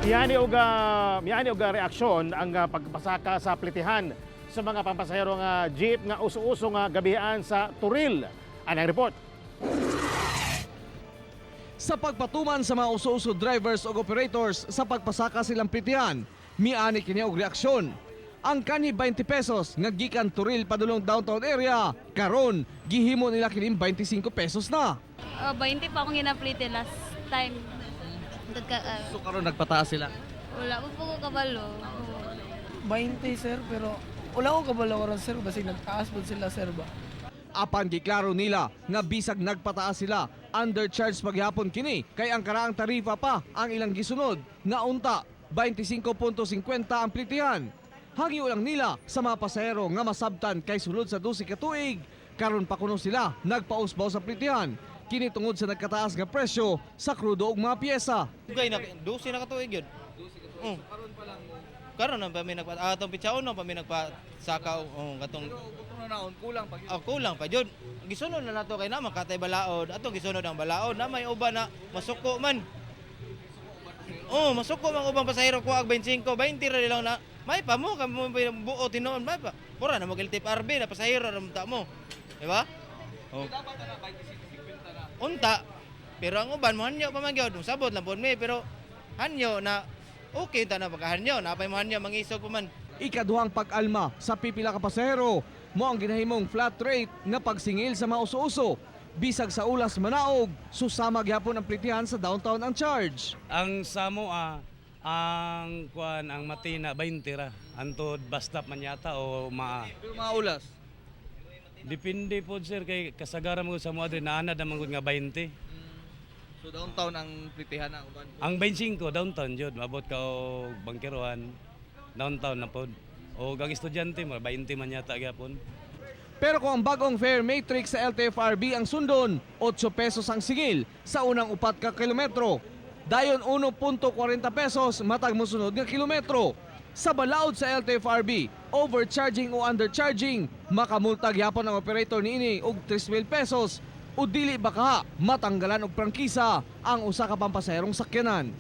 Miani og reaksyon ang pagpasaka sa plitihan sa mga pampasahero nga jeep nga uso-uso nga gabihan sa Toril. Anang report. Sa pagpatuman sa mga uso-uso drivers o operators sa pagpasaka silang plitihan, miani kini og reaksyon. Ang kanhi 20 pesos nga gikan Toril padulong downtown area, karon gihimo nila kining 25 pesos na. Oh, 20 pa akong ginaplite last time. So karon nagpataas sila. Wala ko po ko kabalo. 20, sir, pero wala ko kabalo karon, sir, basig nagtaas po sila, sir, ba. Apan giklaro nila nga bisag nagpataas sila, undercharge paghapon kini kay ang karaang tarifa pa ang ilang gisunod nga unta 25.50 ang plitihan. Hangyo lang nila sa mga pasahero nga masabtan kay sulod sa 12 ka tuig karon pa kuno sila nagpausbaw sa plitihan kini tungod sa nagkataas nga presyo sa krudo ug mga piyesa. Gay na 12 na katuig yun. 12 ka. Karon pa lang karon na pa mi nagpa atong pitsaon na pa mi nagpasaka oh, katong Kulang pa. Oh, kulang pa jud. Gisunod na nato kay na makatay balaod. Atong gisunod ang balaod na may uban na masuko man. Oh, masuko man ubang pasahero ko ag 25, 20 ra lang na. May pa mo kamo buo tinuon may pa. Pura na mag LTFRB na pasahero ra ta mo. Di ba? Oh. Unta. Pero ang uban mo hanyo pa man gyud, sabot lang pud mi pero hanyo na okay ta na pagkahanyo, napay mo hanyo mangisog pa man. Ikaduhang pag-alma sa pipila ka pasahero mo ang ginahimong flat rate nga pagsingil sa mga uso-uso. Bisag sa ulas manaog, susama gyapon ang plitihan sa downtown ang charge. Ang Samoa, ang kuan, ang Matina 20 ra. Antod bus stop man yata o maa. Pero mga ulas? Depende po, sir, kay kasagaran mo sa Samoa diri naanad ang manggod nga 20. So downtown ang plitihan na uban. Ang 25 downtown jud, maabot ka og bangkerohan downtown na pod. O ang estudyante mo 20 man yata gyapon. Pero kung ang bagong fare matrix sa LTFRB ang sundon, 8 pesos ang singil sa unang 4 ka kilometro. Dayon 1.40 pesos matag mosunod nga kilometro. Sa balaod sa LTFRB, overcharging o undercharging, makamulta gyapon ang operator niini og 3,000 pesos o dili baka matanggalan og prangkisa ang usa ka pampasaherong sakyanan.